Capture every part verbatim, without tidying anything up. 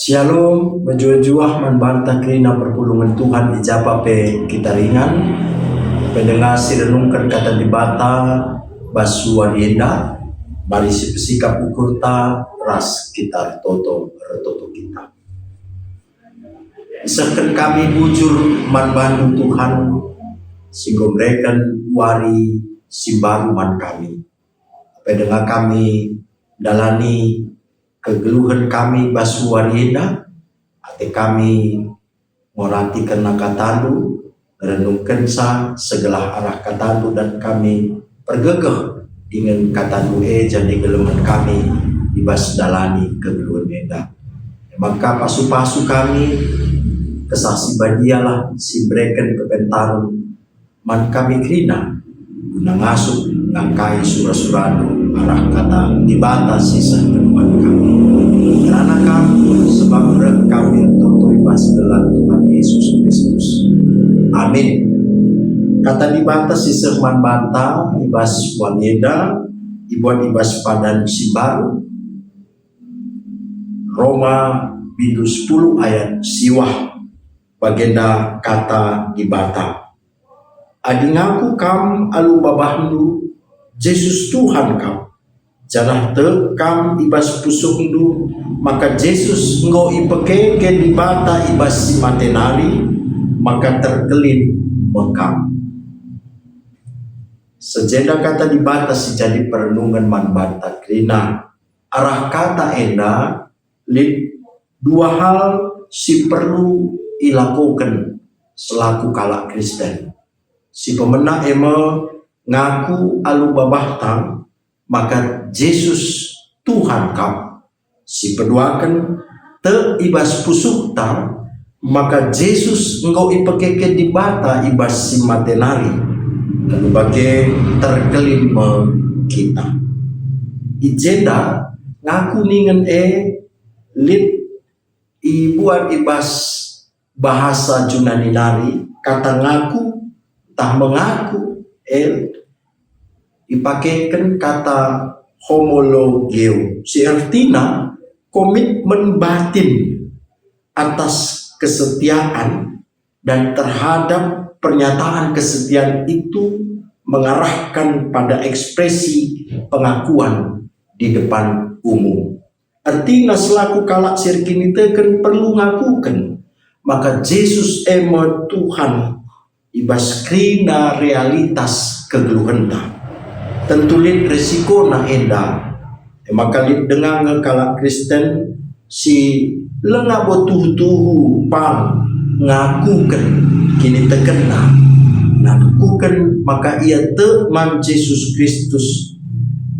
Shalom, mejuah-juah man banta kerina perpulungen Tuhan i ja pe kita ringan. Pendengar si renungken Kata Dibata bas wari enda, mari sipesikap ukurta ras kita ertoto, ertoto kita. Isehken kami bujur man bandu Tuhan, si enggo mereken wari si mbaru man kami. Pendengar kami ndalani kegeluhen kami bas wari enda, ate kami ngorati kerna katandu, ngerenungkenca segelah arah katandu dan kami pergegeh dingen katandu e jadi gelemen kami i bas ndalani kegeluhen enda. Maka pasu-pasu kami, Kesah Si Badialah si mbereken kepentaren man kami kerina, guna ngasup ngangkai sura-surandu arah Kata Dibata si seh penuan kami. Kerana Kam, sebab reh kami ertoto i bas gelar Tuhan Yesus Kristus. Amin. Kata Dibata si seh man banta i bas wari enda ibuat i bas padan si mbaru, Roma bindu sepuluh ayat siwah, bagenda Kata Dibata. Adi ngaku kam alu babahndu, Jesus Tuhan kap, janah tek kam i bas pusuhndu maka Jesus enggo ipekeke Dibata i bas si mate nari, maka terkelin me kam. Sejenda Kata Dibata si jadi perenungen man banta kerina. Arah kata enda lit dua hal si perlu ilakoken selaku kalak Kristen. Si pemena e me ngaku alu babahta maka Jesus Tuhan kap. Si peduaken, tek i bas pusuhta maka Jesus enggo ipekeke Dibata i bas si mate nari, lalu bage terkelin me kita. I jenda ngaku ningen e lit ibuat i bas bahasa Junani nari, kata ngaku ntah mengaku e ipakeken kata homologeo, si ertina komitmen batin atas kesetiaan dan terhadap pernyataan kesetiaan itu mengarahkan pada ekspresi pengakuan di depan umum. Ertina selaku kalak si erkiniteken perlu ngakuken maka Jesus e me Tuhan i bas kerina realitas kegeluhenta. Tentu lit resikona enda. E maka lit denga nge kalak Kristen si langa bo tuhu-tuhu pang ngakuken kinitekenna, ngakuken maka ia tek man Jesus Kristus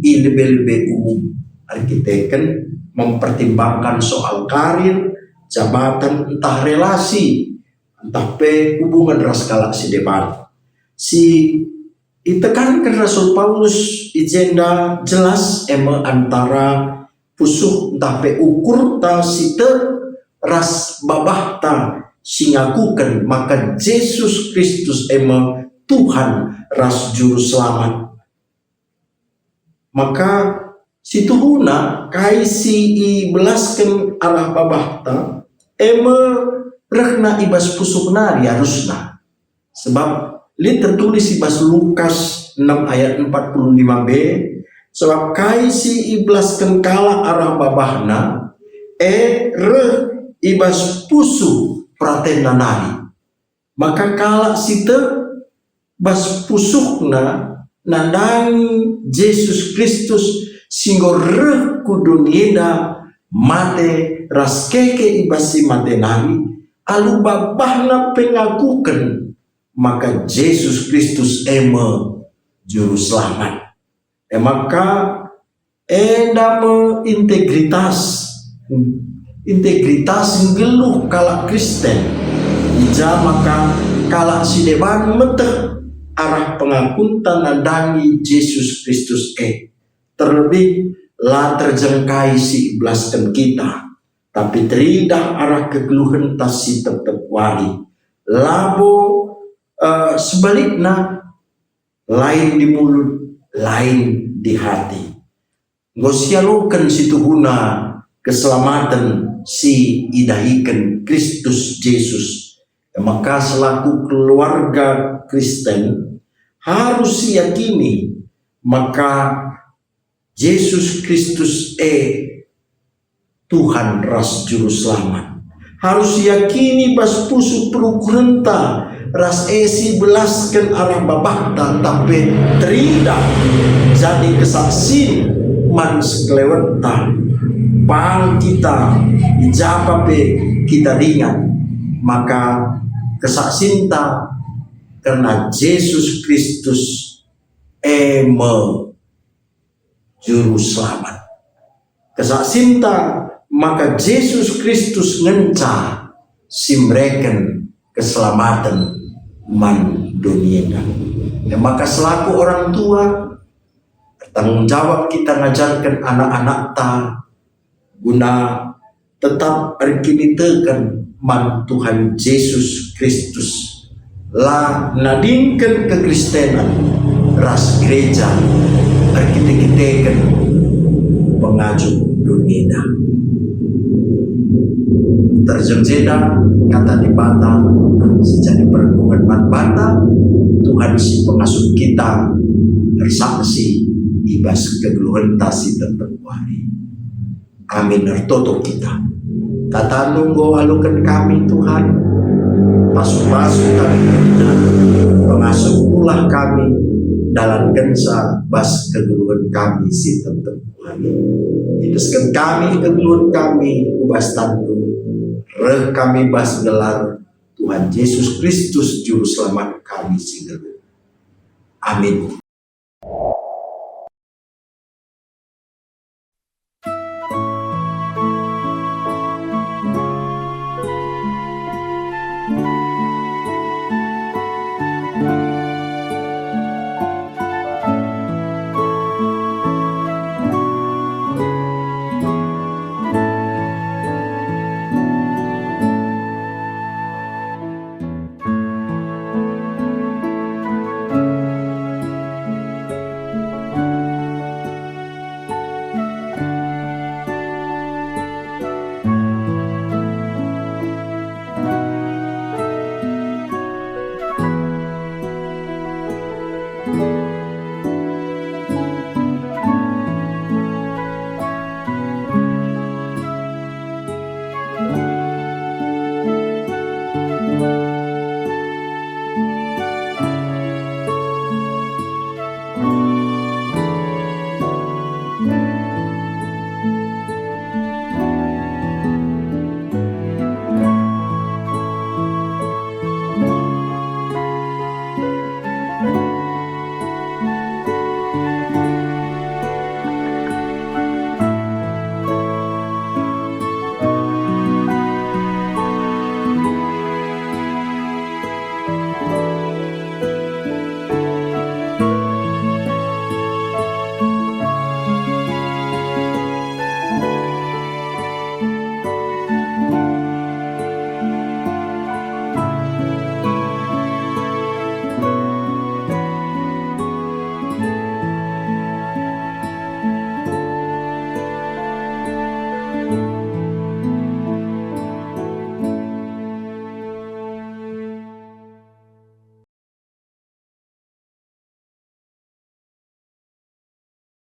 i lebe-lebe umum, erkiteken mempertimbangkan soal karir, jabatan, ntah relasi, ntah pe hubungan ras kalak si deban. Si itekanken Rasul Paulus i jenda jelas e me antara pusuh ntah pe ukurta si tek ras babahta si ngakuken maka Jesus Kristus e me Tuhan ras Juru Selamat. Maka situhuna kai si ibelasken arah babahta, e me rehna i bas pusuh nari arusna. Sebab lit tertulis i bas Lukas enem ayat empat puluh lima b, sebab kai si ibelasken kalak arah babahna, e reh i bas pusuh peratenna nari. Maka kalak si tek bas pusuhna nandangi Jesus Kristus si enggo reh ku doni enda, mate ras keke i bas si mate nari, alu babahna pe ngakuken maka Jesus Kristus e me Juru Selamat. E maka enda me integritas, integritas nggeluh kalak Kristen. I ja maka kalak si deban meteh arah pengakunta nandangi Jesus Kristus e. Terlebih la terjengkai si ibelasken kita, tapi teridah arah kegeluhenta si tep-tep wari. Labo, eh, sebalikna, lain di mulut, lain di hati. Enggo sialoken situhuna keselamaten si idahiken Kristus Jesus. E maka selaku keluarga Kristen, harus yakini maka Jesus Kristus e Tuhan ras Juru Selamat. Harus yakini bas pusuh perukurenta ras e si belasken arah babahta, tapi teridah jadi kesaksin man sekelewetta. Bang kita, i ja pe kita ringan, maka kesaksinta kerna Jesus Kristus e me Juru Selamat. Kesaksinta maka Jesus Kristus ngenca si mereken keselamaten man doni enda. E maka selaku orang tua, bertanggung jawab kita ngajarken anak-anakta guna tetap erkiniteken man Tuhan Jesus Kristus, la nadingken kekristenan ras gereja erkite-kiteken pengajung doni enda. Terjeng jenda kata Dibata si jadi perenungen man banta, Tuhan si pengasup kita ersaksi i bas kegeluhenta si tep-tep wari. Amin. Ertoto kita. KataNdu enggo aloken kami, Tuhan. Pasu-pasu kami kerina, pengasupNdulah kami dalankenca bas kegeluhen kami si tep-tep wari. Iendesken kami kegeluhen kami ku bas tanNdu, reh kami bas gelar Tuhan Jesus Kristus, Juru Selamat kami si nggeluh. Amin.